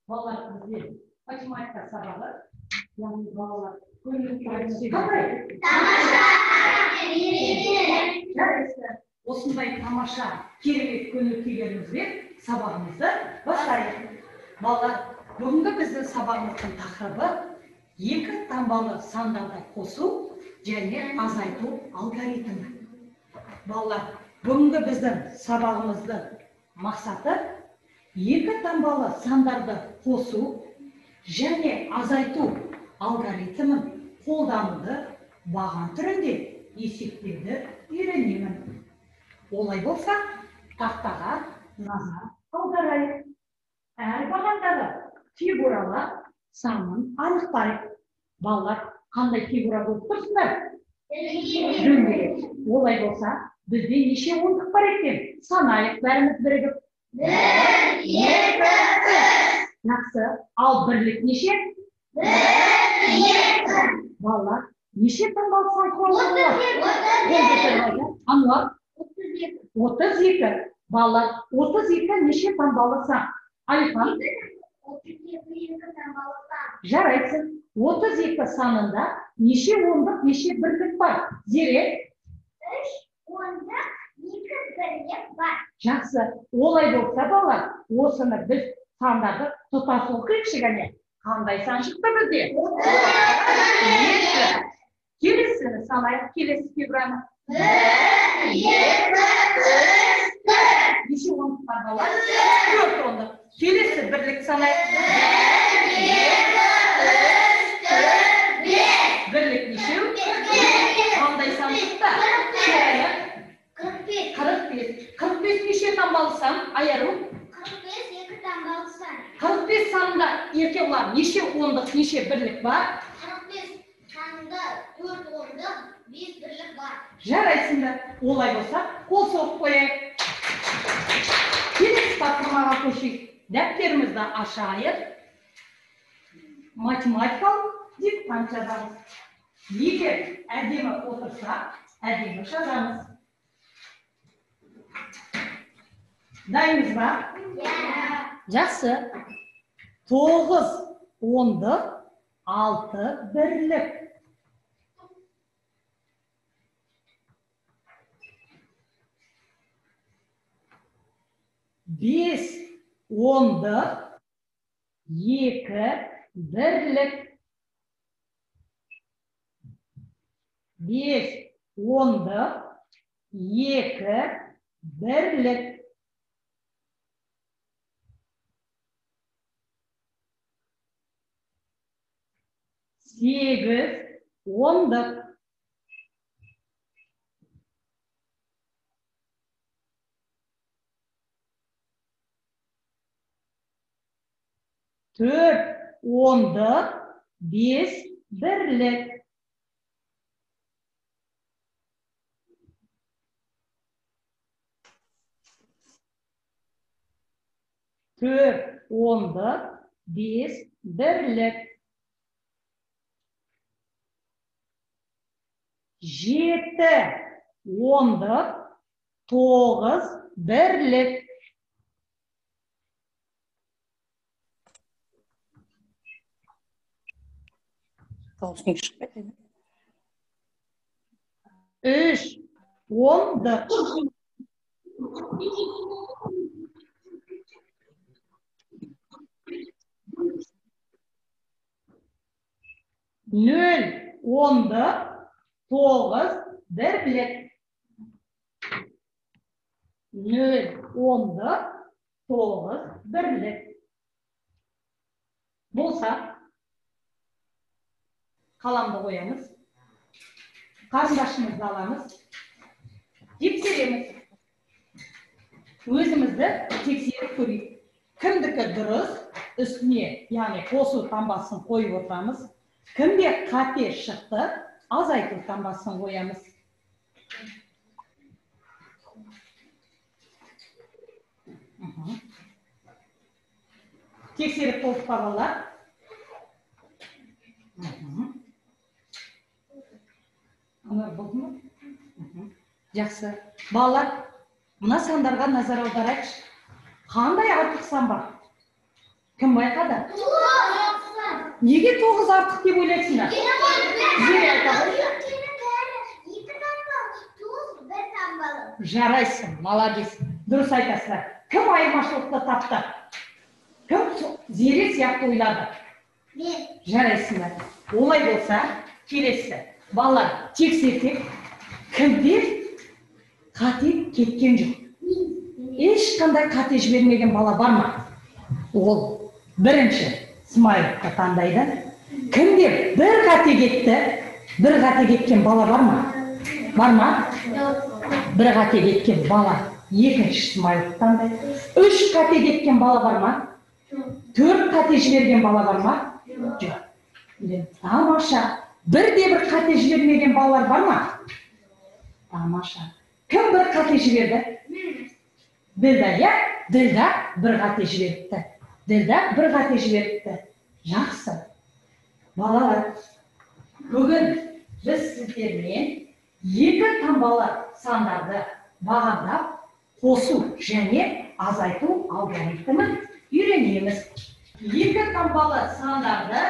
Балалар, бізде математика сабағы, яғни балалар көңіл қандай? Тамаша! Жарайсыздар. Осындай тамаша, керемет көңіл күйлерімізбен сабағымызды бастайық. Балалар, бүгінгі біздің сабағымыздың тақырыбы екі таңбалы сандарды қосу және азайту алгоритмі. Балалар, бүгінгі біздің сабағымыздың мақсаты екі таңбалы сандарды қосу және азайту алгоритмін қолдануды баған түрінде есептеуді үйренемін. Олай болса, тақтаға назар аударайық. Әр бағандағы фигуралар санын анықтайық. Балалар, қандай фигура көріп тұрсыңдар? Дөңгелек. Олай болса, бізде неше ондық бар екен? Санайық бәріміз бірігіп. 1, 2, 3. Жақсы. Ал бірлік неше? 1, 2. Балалар, неше таңбалы сан құралға болады? 32. Ануар? 32. 32. Балалар, 32 неше таңбалы сан? Алихан? 32 екі таңбалы сан. Жарайсың. 32 санында неше ондық, неше бірлік бар? Зере? 3 ондық, 2 бірлік бар. Жақсы. Олай болса, балалар, осыны біз сандарды тұтас оқиықшы кәне. Қандай сан шықты бізде? 32. Келесіні санайық, келесі фигураны. 1, 2, 3, 4. Неше ондық бар, балалар? 4 ондық. Келесі бірлік санайық. 1, 2, 3, 4, 5. Бірлік нешеу? 5. Қандай сан шықты? 45. 45. 45 неше таңбалы сан? Айару? 45 екі таңбалы сан. 45 санында Еркебұлан неше ондық, неше бірлік бар? 45 санында 4 ондық, 5 бірлік бар. Жарайсыңдар. Олай болса, қол соғып қояйық. Келесі тапсырмаға көшейік. Дәптерімізді ашайық. Математикалық диктант жазамыз. Егер әдемі отырсақ, әдемі жазамыз. Дайынбыз ба? Иә. Жақсы. 9 ондық, 6 бірлік. 5 ондық, 2 бірлік. 5 ондық, 2 бірлік. 8 ондық. 4 ондық, 5 бірлік. 4 ондық, 5 бірлік. 7 ондық, 9 бірлік. 3 ондық. 0 ондық, 9 бірлік. 0 ондық, 9 бірлік. Болса, қаламды қоямыз. Қарындашымызды аламыз. Тексереміз. Өзімізді тексеріп көрейік. Кімдікі дұрыс, үстіне, яғни қосу таңбасын қойып отырамыз. Кімде қате шықты, азайту таңбасын қоямыз. Тексеріп болдық па, балалар? Анар болды ма? Жақсы. Балалар, мына сандарға назар аударайықшы. Қандай артық сан бар? Кім байқады? Неге 9 артық деп ойлайсыңдар? Зере айта ғой. Жарайсың, молодец. Дұрыс айтасыздар. Кім айырмашылықты тапты? Кім Зере сияқты ойлады? Мен. Жарайсыңдар. Олай болса, келесі. Балалар, тексерсек, кімде қате кеткен жоқ? Ешқандай қате жібермеген бала бар ма? Ол бірінші смайлықты таңдайды. Кімде бір қате кетті? Бір қате кеткен бала бар ма? Бар ма? Бір қате кеткен бала екінші смайлықты таңдайды. 3 қате кеткен бала бар ма? 4 қате жіберген бала бар ма? Жоқ. Тамаша. Бірде бір қате жібермеген балалар бар ма? Тамаша. Кім бір қате жіберді? Ділда, иә? Ділда бір қате жіберіпті. Ділда бір қате жіберіпті. Жақсы. Балалар, бүгін біз сіздермен екі таңбалы сандарды бағандап қосу және азайту алгоритмін үйренеміз. Екі таңбалы сандарды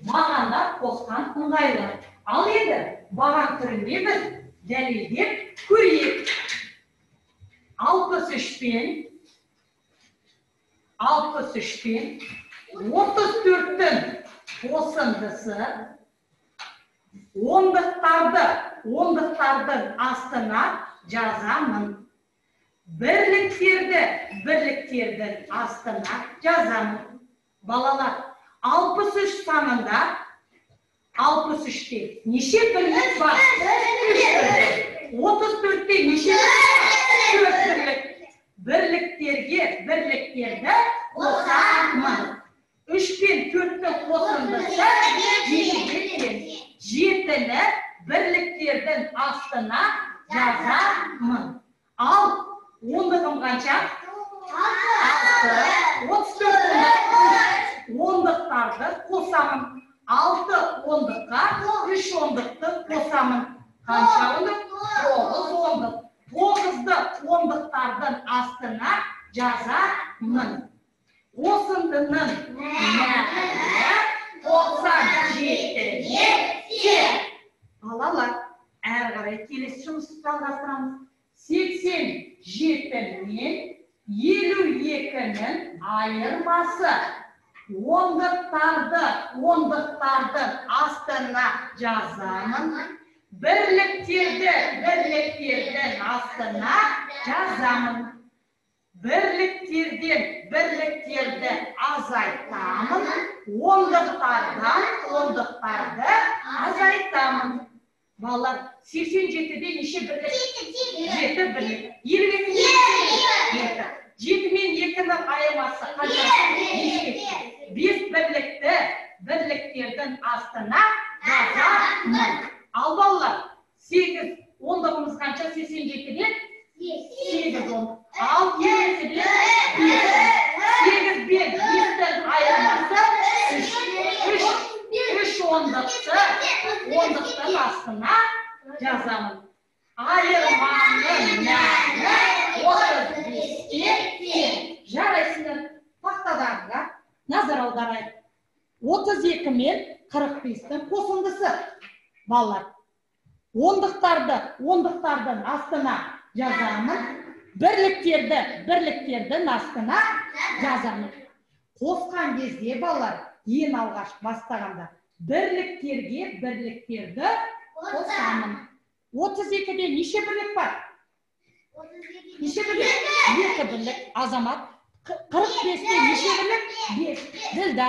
бағандап қосқан ыңғайлы. Ал енді баған түрінде біз дәлелдеп көрейік. 63 пен 34-тің қосындысы ондықтардың астына жазамын. Бірліктерді бірліктердің астына жазамын. Балалар, 63 санында 63-те неше бірлік бар? 3 бірлік. 34-те неше бірлік? 4 бірлік. Бірліктерге бірліктерді қосамын. 3 пен 4-тің қосындысы 7-ге тең. 7-ні бірліктердің астына жазамын. Ал ондығым қанша? 6. 34 ондықтарды қосамын. 6 ондыққа 3 ондықты қосамын. Қанша ондық? 9 ондық. 9-ды ондықтардың астына жазамын. Қосындының мәні 97-ге тең. Балалар, әрі қарай келесі жұмысты жалғастырамыз. 87 мен 52-нің айырмасы. Ондықтардың астына жазамын. Бірліктерді бірліктердің астына жазамын. Бірліктерден бірліктерді азайтамын. Ондықтардан ондықтарды азайтамын. Балалар, 87-де неше бірлік? 7 бірлік. 52-де 2. 7 мен 2-нің айырмасы қанша? 5 бірлікті бірліктердің астына жазамын. Ал балалар, 8 ондығымыз қанша? 87-де 8 ондық. Ал 52-де 5. 8 бен 5-тің айырмасы 3. 3 ондықты ондықтың астына жазамын. Айырманың мәні 35-ке тең. Жарайсыңдар. Тақтадағыға назар аударайық. 32 мен 45-тің қосындысы. Балалар, ондықтардың астына жазамын. Бірліктерді бірліктердің астына жазамын. Қосқан кезде балалар, ең алғаш бастағанда бірліктерге бірліктерді қосамын. 32-де неше бірлік бар? Неше бірлік? 2 бірлік. Азамат. 45-те неше бірлік? 5. Ділда.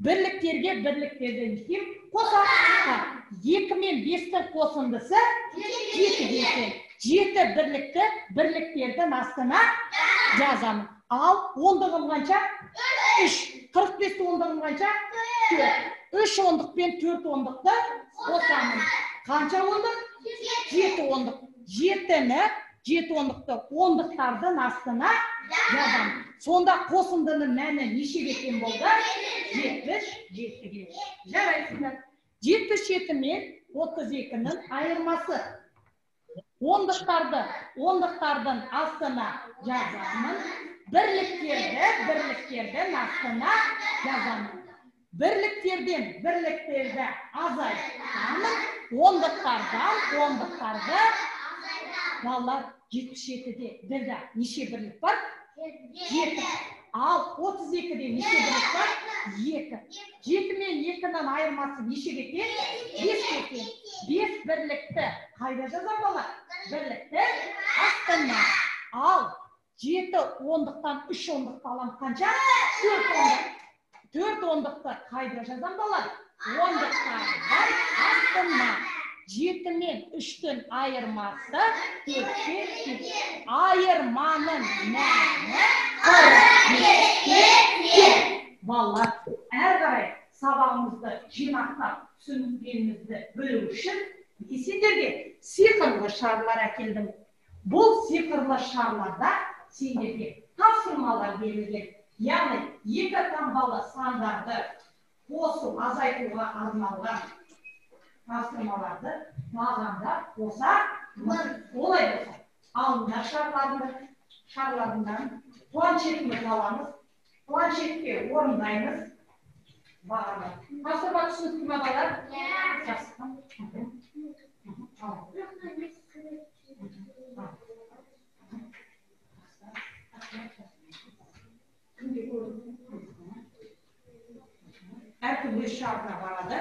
Бірліктерге бірліктерді кім қосамын? 2 мен 5-тің қосындысы 7-ге тең. 7 бірлікті бірліктердің астына жазамын. Ал ондығым қанша? 3. 45-ті ондығым қанша? 4. 3 ондық пен 4 ондықты қосамын. Қанша ондық? 7 ондық. 7-ні, 7 ондықты ондықтардың астына жазамын. Сонда қосындының мәні нешеге тең болды? 77-ге. Жарайсыңдар. 77 мен 32-нің айырмасы. Ондықтардың астына жазамын. Бірліктерді бірліктердің астына жазамын. Бірліктерден бірліктерді азайтамын, ондықтардан ондықтарды. Балалар, 77-де Ділда неше бірлік бар? 7. Ал 32-де неше бірлік бар? 2. 7 мен 2-нің айырмасы нешеге тең? 5-ке тең. 5 бірлікті қайда жазамын, балалар? Бірлікті астына. Ал 7 ондықтан 3 ондықты аламын, қанша? 4 ондық. 4 ондықты қайда жазамын, балалар? Ондықтардың астына. 7 мен 3-тің айырмасы 4-ке тең. Айырманың мәні 45-ке тең. Балалар, әрі қарай сабағымызды жинақтап түсінгенімізді білу үшін мен сендерге сиқырлы шарлар әкелдім. Бұл сиқырлы шарларда сендерге тапсырмалар берілген. Яғни екі таңбалы сандарды қосу, азайтуға арналған тапсырмаларды бағанда қосамыз. Олай болса, алыңдар шарларынан планшетімізді аламыз, планшетке орындаймыз. Бағана. Тапсырма түсінікті ме, балалар? Жақсы. Әркім өз шарына барады,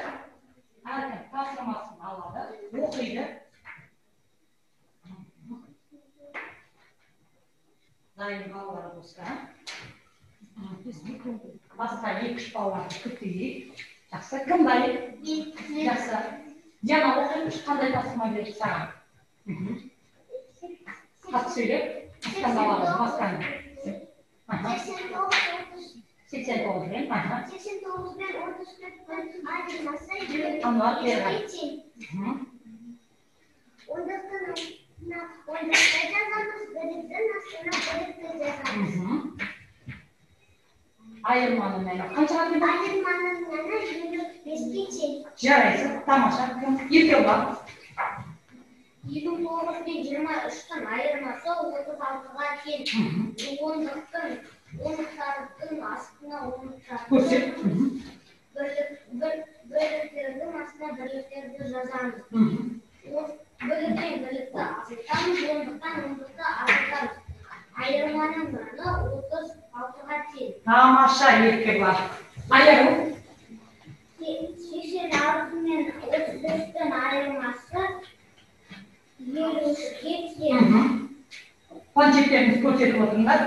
әркім тапсырмасын алады, оқиды. Дайын балалар болса, басқа 2-3 балаларды күтейік. Жақсы, кім дайын? Жақсы. Диана, оқиыншы, қандай тапсырма берді саған? Қатты сөйле. Басқаны аламыз, басқаны. 89 бен, 89 бен 34-тің айырмасы Ануар 2-ге Ерғали. тең. Ондықтың астына ондықты жазамыз, бірліктің астына бірлікті жазамыз. Айырманың мәні қаншаға тең? Айырманың мәні 55-ке тең. Жарайсың, тамаша. Еркебұлан. 59 пен 23-тің айырмасы 36-ға тең. Ондықтардың астына ондықтарды, Көрсет. бірліктердің астына бірліктерді жазамыз. Бірліктен бірлікті азайтамыз, ондықтан ондықты азайтамыз. Айырманың мәні 36-ға тең. Тамаша, Еркебұлан. Айару. 86 мен 33-тің айырмасы 53-ке тең. Планшеттеріңізді көрсетіп отырыңдар.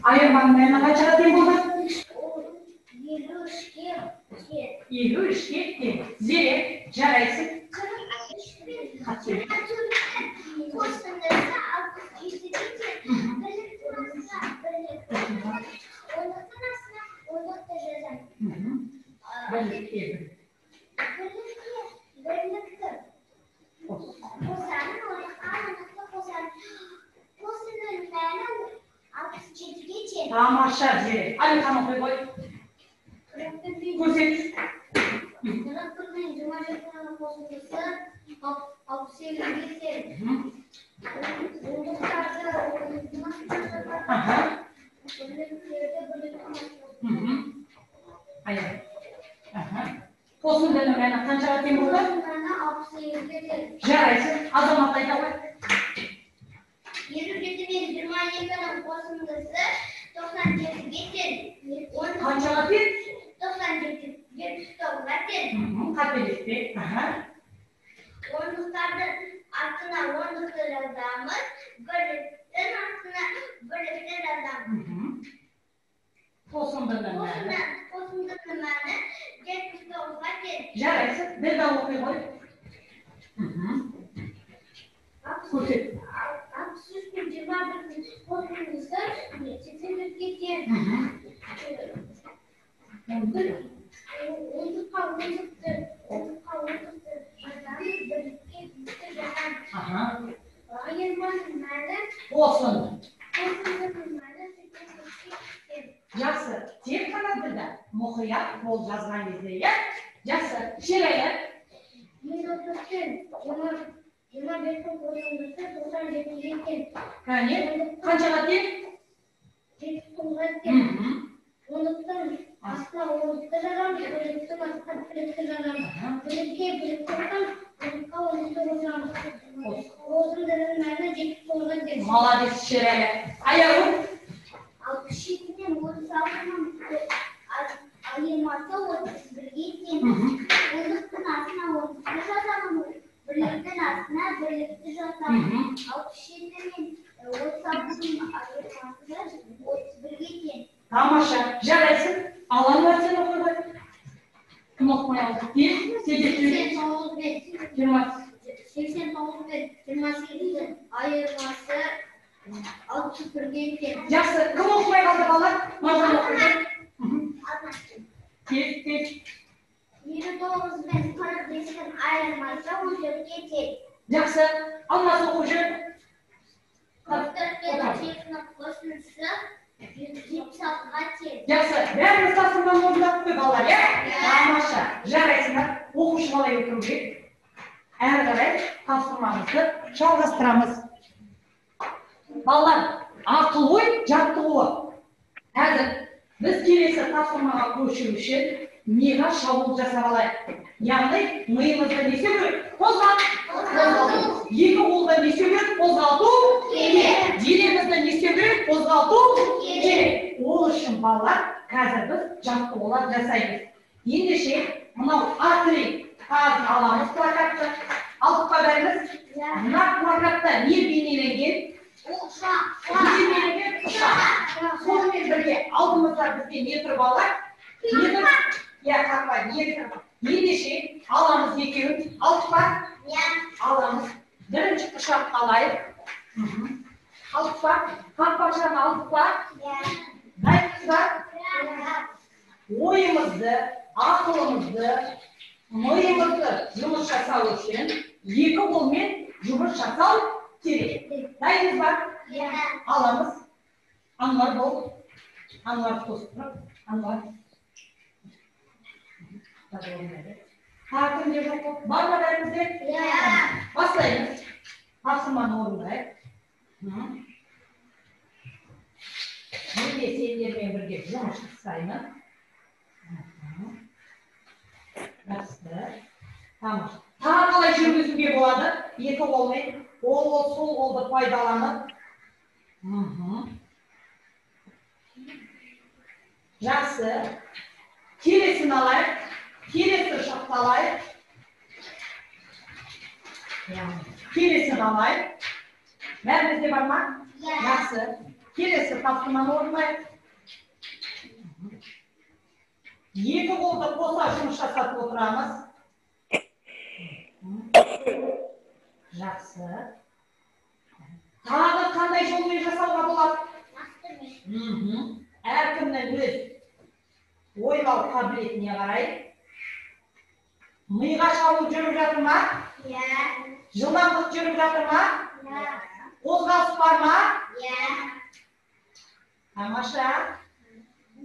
Айырманың мәні қаншаға тең болды? 53-ке тең. 53-ке тең. Зере, жарайсың. Қатты сөйле. Қосындысы 67-ге тең. Бірліктің астына бірлікті, ондықтың астына ондықты жазамыз. Бірлікке бір. Бірлікке бірлікті қосамын, ондыққа ондықты қосамын. Қосындының мәні 67-ге тең. Тамаша, Зере. Әлихан, оқи ғой. Көрсет. 41 мен 27-нің қосындысы 68-ге тең. Ондықтарды ондықтың астына жазамыз. Бірліктерді бірліктің астына. Аяқ. Қосындының мәні қаншаға тең болды? Қосындының мәні 68-ге тең. Жарайсың. Азамат, айта ғой. 57 мен 22-нің қосындысы 97-ге тең. Қаншаға тең? 97, 79-ға тең. Қателеспе. Ондықтардың астына ондықты жазамыз, бірліктің астына бірлікті жазамыз. Қосындының мәні. Қосындының мәні 79-ға тең. Жарайсың. Ділда, оқи ғой. Көрсет. 63 пен 21-дің қосындысы 84-ке тең. Ондыққа ондықты, ондыққа ондықты жазамыз, бірлікке бірлікті жазамыз. Айырманың мәні Қосынды. Қосындының мәні 84-ке тең. Жақсы. Тек қана Ділда мұқият бол жазған кезде, иә? Жақсы. Шерәлі. 54 пен 25-тің қосындысы 97-ге тең. Кәне, қаншаға тең? 79-ға тең. Ондықтың астына ондықты жазамыз, бірліктің астына бірлікті жазамыз. Бірлікке бірлік қосамыз, ондыққа ондықты қосамыз. Қосындының мәні 79-ға тең. Молодец, Шерәлі. Аяулым. 67-ден 36-ның айырмасы 31-ге тең. Ондықтың астына ондықты жазамыз, бірліктің астына бірлікті жазамыз. 67-мен 36-ның айырмасы 31-ге тең. Тамаша, жарайсың. Алан сен оқыды. Кім оқымай алды? Тез, 89 пен 28-дің айырмасы 61-ге тең. Жақсы, кім оқымай қалды балалар? Маржан оқыды. Тез, тез. 59 пен 45-тің айырмасы 14-ге тең. Жақсы, Алмас оқып жүр. 44 пен 32-нің қосындысы 76-ға тең. Жақсы, бәріміз тапсырманы орындадық қой балалар, иә? Тамаша, жарайсыңдар. Оқушы қалай отыру керек? Әрі қарай тапсырмамызды жалғастырамыз. Балалар, ақыл ой жаттығуы. Қазір біз келесі тапсырмаға көшу үшін миға шабуыл жасап алайық. Яғни миымызды не істеу керек? Қозғалту. Екі қолды не істеу керек? Қозғалту керек. Денемізді не істеу керек? Қозғалту керек. Ол үшін балалар, қазір біз жаттығулар жасаймыз. Ендеше мынау А3 қағазын аламыз, плакатты. Алып па бәріміз? Мына плакатта не бейнеленген? Ұшақ. Не бейнеленген? Ұшақ. Сонымен бірге алдымызда бізге не тұр балалар? Не тұр? Иә, қақпа, не тұр? Ендеше аламыз екеуін. Алдық па? Аламыз. Бірінші ұшақ алайық. Алдық па? Қақпақшаны алдық па? Дайынбыз ба? Ойымызды, ақылымызды, миымызды жұмыс жасау үшін екі қолмен жұмыс жасау керек. Дайынбыз ба? Аламыз. Ануар бол. Ануар қосып тұр. Ануар. Тағы кімде жоқ бол? Бар ма бәрімізде? Бастаймыз. Тапсырманы орындайық. Мен де сендермен бірге жұмыс жасаймын. Жақсы. Тамаша. Тағы қалай жүргізуге болады? Екі қолмен, оң қол, сол қолды пайдаланып. Жақсы. Келесін алайық. Келесі ұшақты алайық. Келесін алайық. Бәрімізде бар ма? Жақсы. Келесі тапсырманы орындайық. Екі қолды қоса жұмыс жасап отырамыз. Жақсы. Тағы қандай жолмен жасауға болады? Әркімнің өз ойлау қабілетіне қарай. Миға шабуыл жүріп жатыр ма? Жылдамдық жүріп жатыр ма? Қозғалыс бар ма? Тамаша.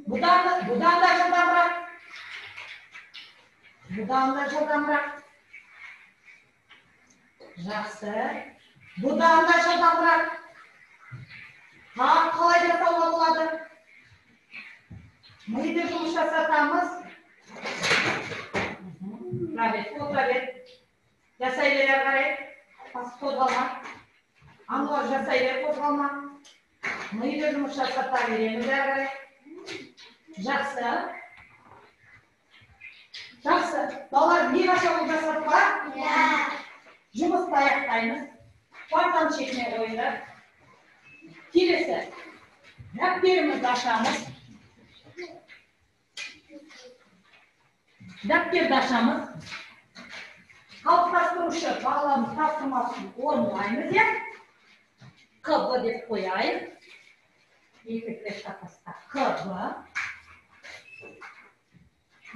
Бұдан да жылдамырақ. Бұдан да жылдамырақ. Жақсы. Бұдан да жылдамырақ. Тағы қалай жасауға болады? Миды жұмыс жасатамыз. Тұра бер, отыра бер. Жасай бер әрі қарай. Басып қозғалма. Ануар жасай бер, қозғалма. Миды жұмыс жасата береміз әрі қарай. Жақсы. Жақсы. Балалар, миға шабуыл жасадық па? Жұмысты аяқтаймыз. Партаның шетіне қойыңдар. Келесі дәптерімізді ашамыз. Дәптерді ашамыз. Қалыптастырушы бағаламыз тапсырмасын орындаймыз, иә? ҚБ деп қояйық. Екі шатаста ҚБ.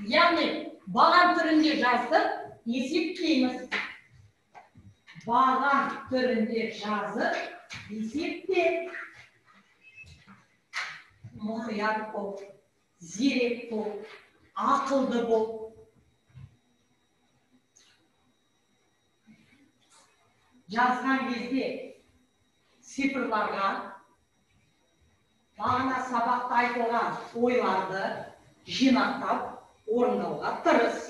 Яғни баған түрінде жазып есептейміз. Баған түрінде жазып есепте. Мұқият бол, зерек бол, ақылды бол. Жазған кезде цифрларға бағана сабақта айтылған ойларды жинақтап орындауға тырыс.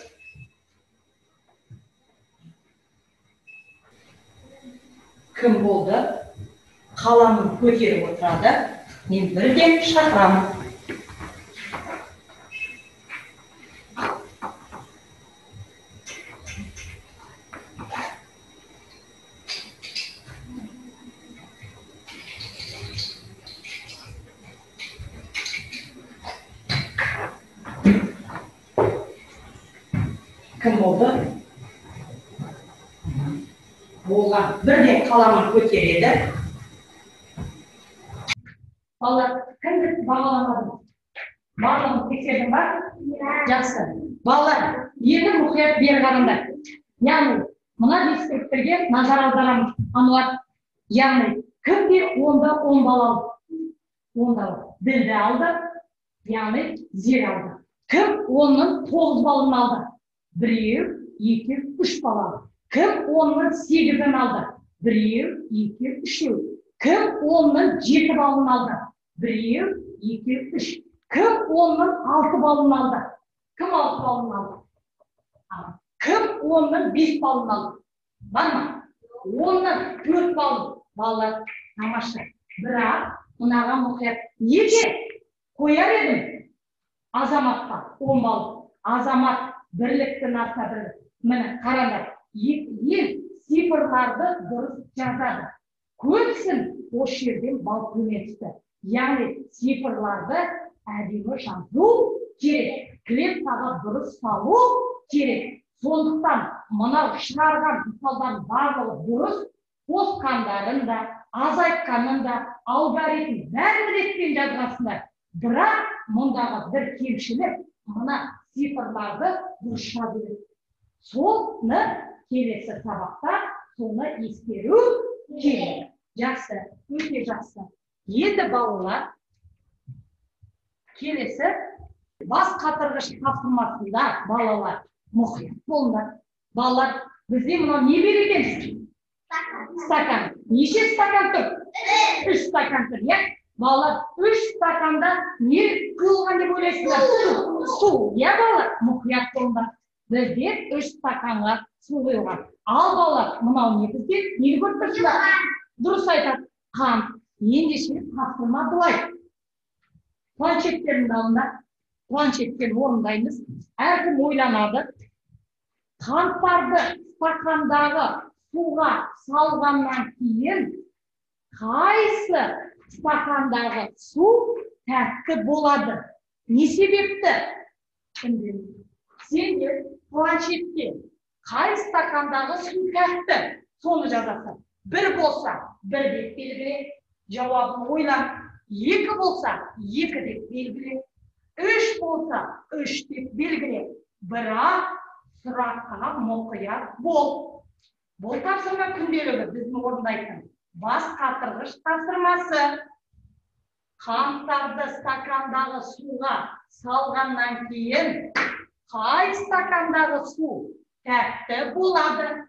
Кім болды? Қаламын көтеріп отырады. Мен бірден шақырамын. Кім болды? Болған. Бірден қаламын көтереді. Балалар, кімді бағаламадым? Барлығын тексердің ба? Жақсы. Балалар, енді мұқият бері қараңдар. Яғни, мына бестіктерге назар аударамыз. Ануар, яғни, кімде онда 10 балл алды? 10 алды. Ділді алды, яғни Зер алды. Кім 10-нан 9 баллын алды? 1, 2, 3 балл алды. Кім 10-нан 8-ін алды? 1, 2, 3. Кім 10-нан 7 баллын алды? 1, 2, 3. Кім 10-нан 6 баллын алды? Кім 6 баллын алды? Кім 10-нан 5 баллын алды? Бар ма? 10-нан 4 балл. Балалар, тамаша. Бірақ мынаған мұқият. Неге қояр едім Азаматқа 10 балл? Азамат бірліктің артына бірлік. Міне, қараңдар. Ел цифрларды дұрыс жазады. Көбісін осы жерден балл төмен түсті. Яғни цифрларды әдемі жазу керек. Клеткаға дұрыс салу керек. Сондықтан мынау шығарған мысалдардың барлығы дұрыс, қосқандарын да, азайтқанын да, алгоритм бәрін ретпен жазғансыңдар. Бірақ мұндағы бір кемшілік мына цифрларды дұрыс жазу керек. Соны келесі сабақта соны ескеру керек. Жақсы, өте жақсы. Енді балалар, келесі бас қатырғыш тапсырмасында балалар мұқият болыңдар. Балалар, бізде мынау не берілген? Стакан. Неше стакан тұр? 3 стакан тұр, иә? Балалар, 3 стаканда не құйылған деп ойлайсыңдар? Су, иә балалар? Мұқият болыңдар. Бізде 3 стаканға су құйылған. Ал балалар, мынау не бізде? Нені көріп тұрсыздар? Дұрыс айтады, қант. Ендеше тапсырма былай. Планшеттердің алдында планшетпен орындаймыз. Әркім ойланады. Қанттарды стакандағы суға салғаннан кейін қайсы стакандағы су тәтті болады? Не себепті? Сендер планшетке қай стакандағы су тәтті? Соны жазасың. 1 болса, 1 деп белгіле, жауабын ойлан. 2 болса, 2 деп белгіле. 3 болса, 3 деп белгіле. Бірақ сұраққа мұқият бол. Бұл тапсырма күнделігі біздің орындайтын бас қатырғыш тапсырмасы. Қанттарды стакандағы суға салғаннан кейін қай стакандағы су тәтті болады?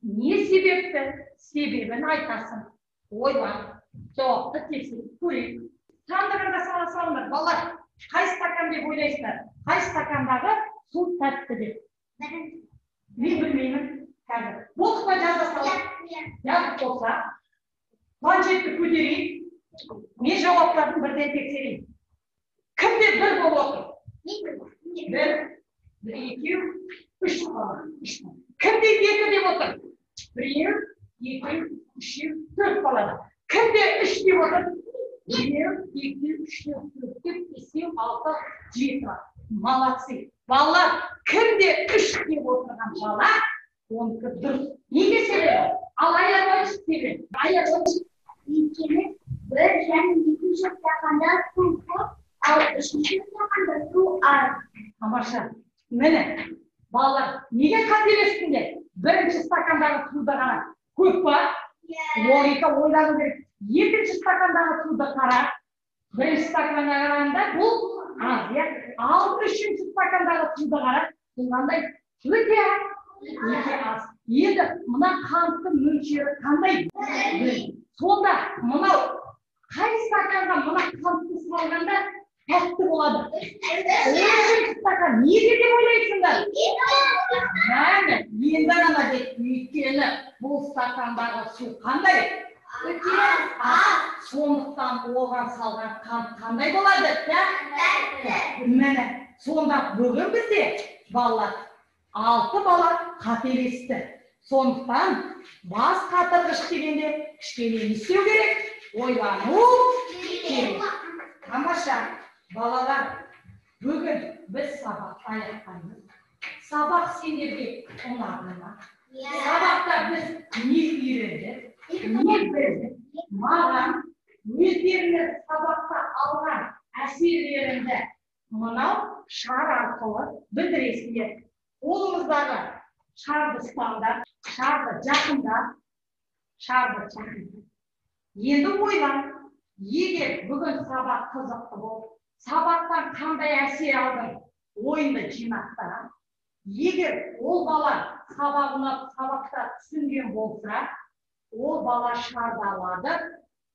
Не себепті? Себебін айтасың. Ойлан. Жауапты тексеріп көрейік. Сандығында сала салыңдар. Балалар, қай стакан деп ойлайсыңдар? Қай стакандағы су тәтті деп? Мен білмеймін. Қазір. Болдық па, жаза салып? Жазып болса, планшетті көтерейін. Мен жауаптарын бірден тексерейін. Кімде 1 болып отыр? 1, 2, 3 бала. Кімде 2 деп отыр? 1, 2, 3, 4 балада. Кімде 3 деп отыр? 1, 2, 3, 4, 5, 6, 7. Молодцы. Балалар, кімде 3 деп отырған бала, оныкі дұрыс. Неге себебі? Ал аяқ себебі. Аяқ. Өйткені 1 және 2 стаканда су көп, ал 3 стаканда су аз. Тамаша. Міне, балалар, неге қателестіңдер? Бірінші стакандағы суды қара. Көп па? Логика ойлану керек. Екінші стакандағы суды қара. Бірінші стаканға қарағанда бұл аз, иә? Ал үшінші стакандағы суды қара. Бұл қандай? Өте аз. Өте аз. Енді мына қанттың мөлшері қандай? Сонда мынау қай стаканға мына қантты салғанда тәтті болады? Үшінші стакан. Неге деп ойлайсыңдар? Мәні, енді ғана деп, өйткені бұл стакандағы су қандай? Өте аз. Сондықтан оған салған қант қандай болады? Тәтті. Міне, сонда бүгін бізде балалар 6 бала қателесті. Сондықтан бас қатырғыш дегенде кішкене не істеу керек? Ойлану керек. Тамаша, балалар, бүгін біз сабақты аяқтаймыз. Сабақ сендерге ұнады ма? Сабақта біз не үйрендік, не білдік? Маған өздеріңіз сабақта алған әсерлеріңді мынау шар арқылы білдіресіңдер. Қолыңыздағы шарды ұстаңдар, шарды жақындап, шарды жақындап. Енді ойлан, егер бүгін сабақ қызықты болып, сабақтан қандай әсер алдың, ойыңды жинақта. Егер ол бала сабақ ұнап, сабақта түсінген болса, ол бала шарды алады,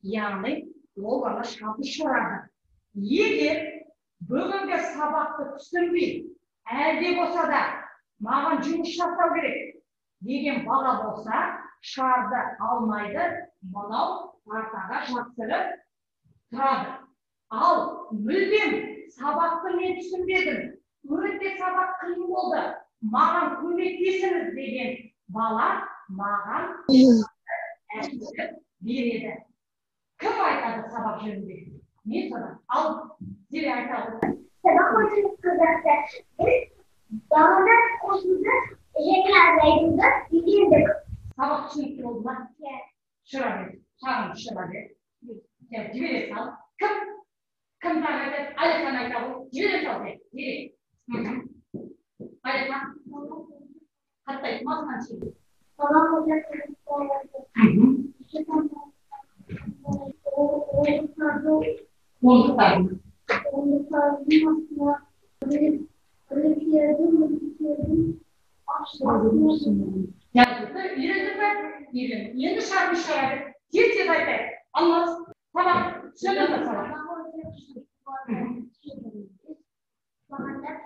яғни ол бала шарды ұшырады. Егер бүгінгі сабақты түсінбей, әлде болса да маған жұмыс жасау керек деген бала болса, шарды алмайды, мынау партаға жапсырып тұрады. Ал мүлдем сабақты мен түсінбедім, өте сабақ қиын болды, маған көмектесіңіз деген бала маған әкеліп береді. Кім айтады сабақ жөнінде? Мен сабақ. Ал Зере айтады. Сабақ өте қызықты. Біз бағандар қосуды және азайтуды үйрендік. Сабақ түсінікті болды ма? Иә. Ұшыра бер. Шағын ұшыра бер. Жібере сал. Кім? Кім тағы айтады? Әлихан айтады. Жібере сал де. Зере. Әлихан. Қатты айт, масынан шегін. Сабақ өте қызықты болды. Ондықтардың астына бірліктердің, бірліктердің астына. Жазуды үйрендің бе? Үйрендім. Енді шарын шығарады. Тез-тез айтайық. Алмас, сабақ түсіндің бе сабақ? Бағандар